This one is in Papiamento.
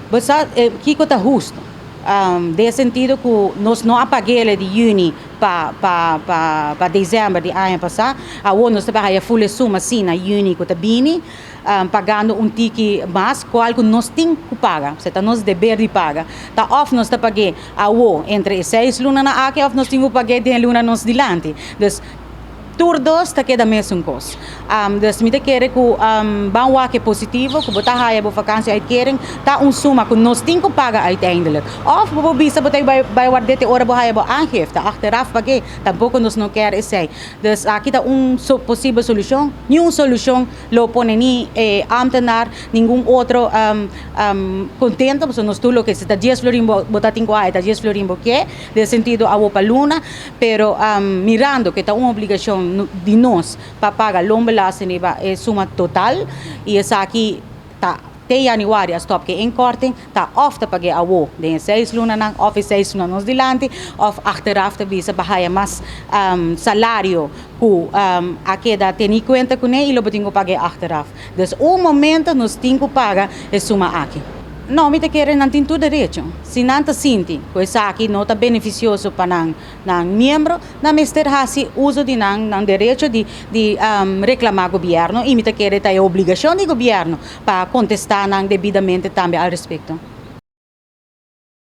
Bo sa kiko ta husto? Den e sentido ku nos no a pag'ele di yüni pa pa pa pa desèmber di aña pasá. Awor nos ta bai haya ful e suma si na yüni ku ta bini, pagando un tiki mas kual ku nos tin ku paga. Osea ta nos deber di paga. Ta òf nos ta pag'é awor entre e seis lunanan aki òf nos tin ku pag'é den e luna nos dilanti. Dus Tur dos ta keda mesun kos. Dus mi ta kere ku ban wak e positivo ku bo ta haya bo vakantieuitkering ta un suma ku nos tin ku paga uiteindelijk. Òf bo por bisa bo ta bai ward'é te ora bo haya bo aangifte, achteraf pag'é, tampoko nos no kier esei. Dus aki ta un posibel solushon. Niun solushon lo pone ni e ambtenaar, ningun otro kontento pasobra nos tur loke si ta dies florin bo ta tin ku haya ta dies florin bo ke, den sentido awo pa luna. Pero mirando ku e ta un obligashon di nos pa paga loonbelasting riba e suma total i esaki ta te yanüari a stòp ku e inkorting, ta òf ta pag'é awó den e seis lunanan òf e seis luna nos dilanti òf achteraf ta bisa pa haya mas salario ku a keda teni kuenta kuné i lo bo tin ku pag'é achteraf. Dus un momento nos tin ku paga e suma aki. No, mi ta kere nan tin tur derecho. Si nan ta sinti ku esaki no ta benefisioso pa nan nan miembro, nan mester hasi uso di nan nan derecho di di reklamá gobièrnu i mi ta kere ta e obligashon di gobièrnu pa kontestá nan debidamente tambe al respekto.